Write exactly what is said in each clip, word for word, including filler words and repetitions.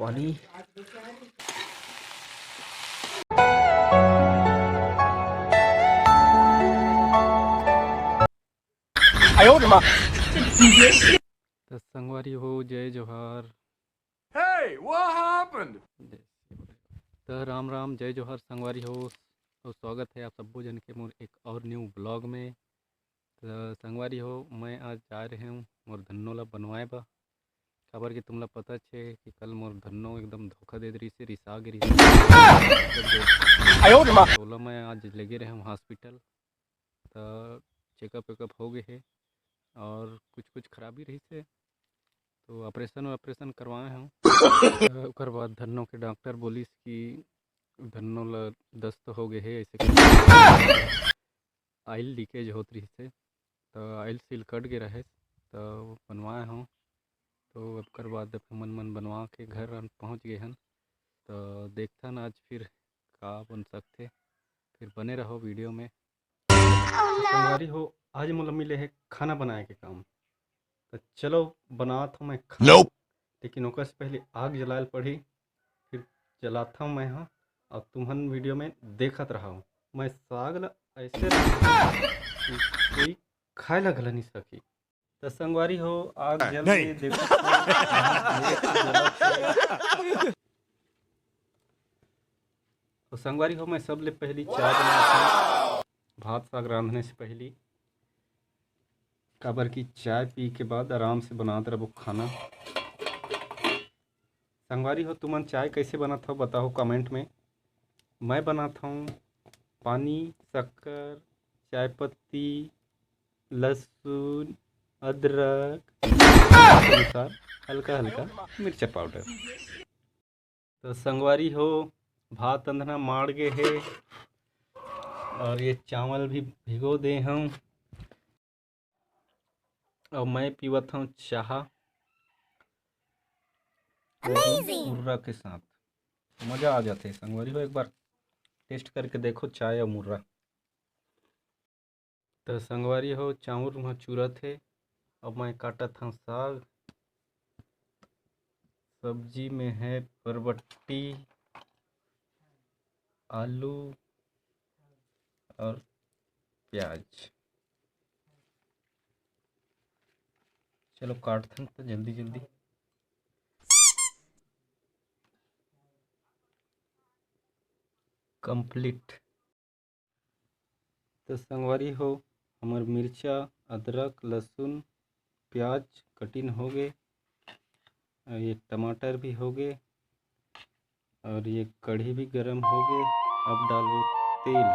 पानी। त संगवारी हो, जय जोहार। Hey, what happened? जय शिव। त राम राम, जय जोहार संगवारी हो, अउ स्वागत है आप सब्बो जन के मोर एक और न्यू ब्लॉग में। त संगवारी हो, मैं आज जा रहे हूँ मोर धन्नो ला बनवाए बर, काबर कि तुमला पता छे कि कल मोर धन्नो एकदम धोखा दे रिहिस हे, रिसा गे रिहिस हे। आयो रे माँ। तोला मैं आज लेगे रहे हूँ हॉस्पिटल, त चेकअप वेकअप हो गए हे और कुछ कुछ खराबी रहिस हे, तो ऑपरेशन ऑपरेशन करवाए हूँ। त ओकर बाद धन्नो के डॉक्टर बोलिस कि धन्नो ला दस्त हो गए हे, ऐसे करके आइल लीकेज होत रहिस हे, त आइल सील कट गे रहे, त बनवाए हूँ। तो ओकर बाद हमन मन बनवा के घर पहुँच गए हन, त देखथन आज फिर का बन सकथे। फिर बने रहो वीडियो में। संगवारी हो, आज मोला मिले हे खाना बनाए के काम। त चलो, बनात हूँ मैं खाना। Nope। लेकिन ओकर से पहले आग जलायल पड़ही, फिर जलात हूँ मैं हा, और तुमन वीडियो में देखत रहो। मैं साग ला ऐसे रांधहूँ कि कोई खाए ला घला नहीं सकी। त संगवारी हो, आग जल नहीं। के देखो तो, तो संगवारी हो, मैं सबले पहली चाय बनात हूँ, भात साग रांधने से पहली, काबर कि चाय पी के बाद आराम से बनात रहबो खाना। संगवारी हो, तुमन चाय कैसे बनात हो, बताओ कमेंट में। मैं बनात हूँ पानी, शक्कर, चाय पत्ती, लहसुन, अदरक, अनुसार हल्का हल्का मिर्चा पाउडर। तो संगवारी हो, भात अंधना माड़ गे हे और ये चावल भी भिगो दे हूँ। और मैं पीवत हूँ चाह, वो भी Amazing। मुर्रा के साथ। मज़ा आ जाथे संगवारी हो, एक बार टेस्ट करके देखो चाय और मुर्रा। तो संगवारी हो, चाउर उहाँ चूरत हे, अब मैं काटत हूँ साग। सब्जी में है बरबट्टी, आलू और प्याज। चलो काटथन तो जल्दी जल्दी। कंप्लीट। तो संगवारी हो, हमर मिर्चा, अदरक, लहसुन, प्याज कटिंग हो गे, और ये टमाटर भी हो गे, और ये कढ़ी भी गरम हो गे। अब डालबो तेल।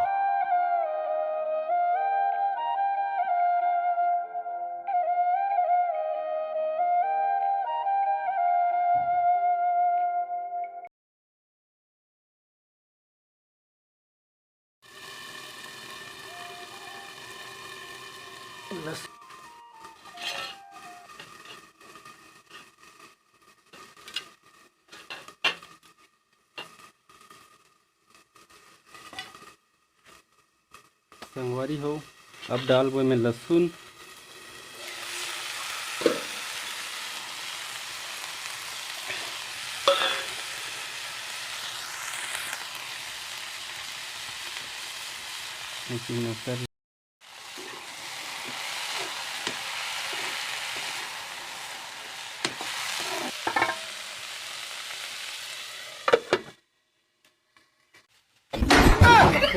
संगवारी हो, अब डालबो एमे लहसुन। लेकिन ओकर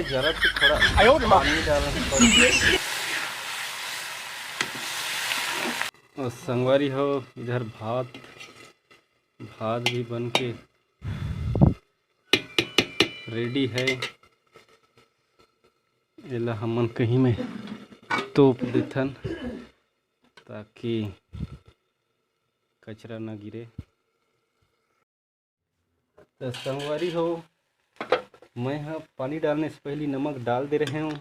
जरा से थोड़ा आयो रे माँ। पानी डालना पड़। और संगवारी हो, इधर भात, भात भी बन के रेडी है। एला हमन कहीं में तोप देथन, ताकि कचरा न गिरे। तो संगवारी हो, मैं ह पानी डालने से पहले नमक डाल दे रहे हूँ।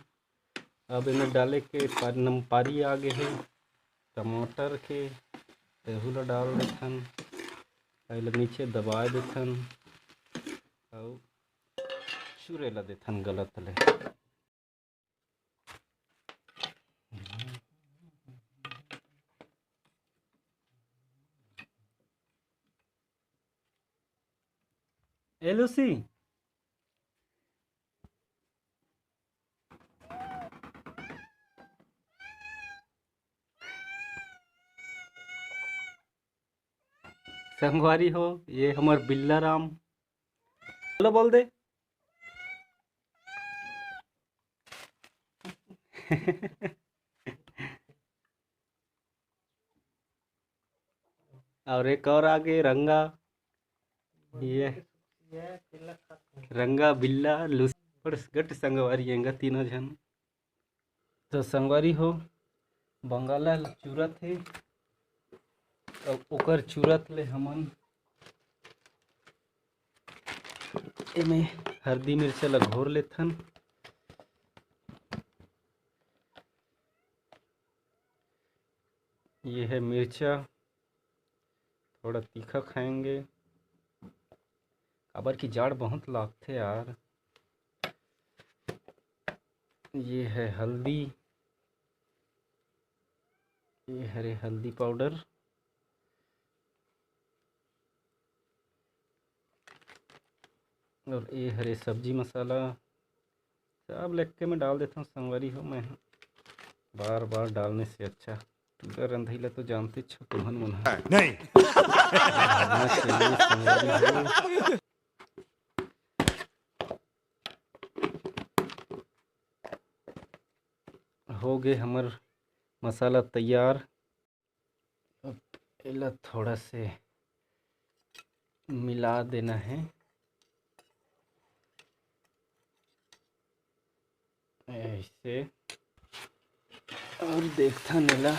अब एमे डाले के पार-, नम-, पारी आ गे हे। टमाटर के एहू ला डाल देथन, एला नीचे दबाए देथन, अउ चुरे ला देथन गलत ले। ए लूसी, संगवारी हो, ये हमर बिल्ला राम। हेलो बोल दे। और एक और आगे रंगा, ये रंगा बिल्ला लूसी, बड़ गट संगवारी एंगा तीनों झन। तो संगवारी हो, बंगाला चुरत हे, अब ओकर चुरत ले हमन एमे हरदी मिर्चा ला घोर लेथन। ये है मिर्चा, थोड़ा तीखा खाएंगे, काबर की जाड़ बहुत लागथे यार। ये है हल्दी, ये हरे हल्दी पाउडर, और ये हरे सब्जी मसाला, सब लेके मैं डाल देता हूँ संगवारी हो। मैं बार बार डालने से अच्छा, पूरा रंधई ला तो जानते छो तुमन मन ह। नहीं। भाजना चाहिए संगवारी हो। हो गे हमर मसाला तैयार। अब एला थोड़ा से मिला देना है ऐसे, और देखथन एला।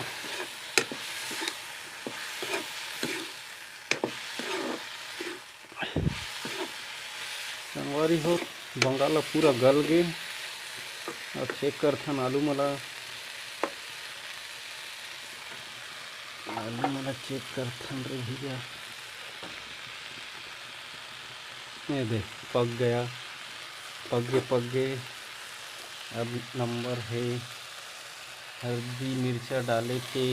संगवारी हो, बंगाला पूरा गल गे। अब चेक करथन आलू मला, आलू मला चेक करथन रे भैया। ये दे, पक गया, पक गे, पक गे। अब नंबर है हल्दी मिर्चा डाले के,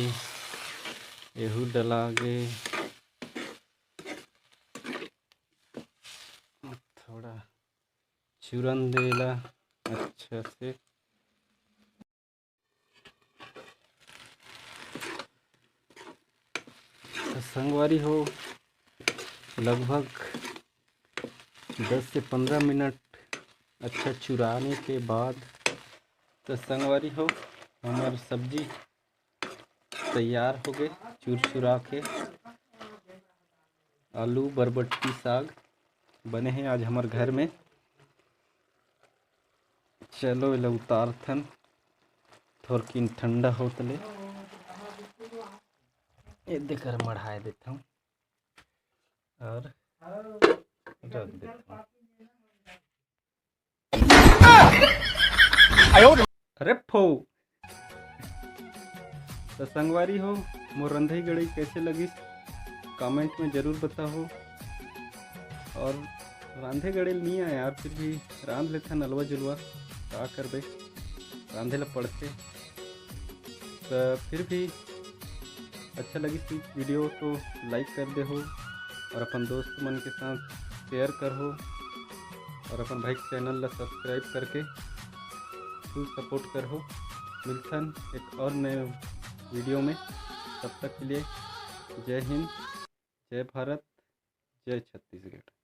एहू डला गे। थोड़ा चूरन देला अच्छा से। तो संगवारी हो, लगभग दस से पंद्रह मिनट अच्छा चुराने के बाद, तो संगवारी हो, हमर सब्जी तैयार हो गए, चुरचुरा के आलू बरबट्टी साग बने हैं आज हमर घर में। चलो एला उतारथन, थोरकिन ठंडा होत ले ए देकर मढ़ाए देथन और रख देथन। अरे फो। तो संगवारी हो, मोर रंधई गड़ई कैसे लगिस, कमेंट में जरूर बताओ। और रांधे गड़े नहीं आए यार, फिर भी रांध लेथन अलवा जुलवा, का करबे, रांधे ला पड़थे। तो फिर भी अच्छा लगिस वीडियो तो लाइक कर दे हो और अपन दोस्त मन के साथ शेयर कर हो और अपन भाई के चैनल ला सब्सक्राइब करके फुल सपोर्ट कर हो। मिलथन एक और नए वीडियो में, तब तक के लिए जय हिंद, जय भारत, जय छत्तीसगढ़।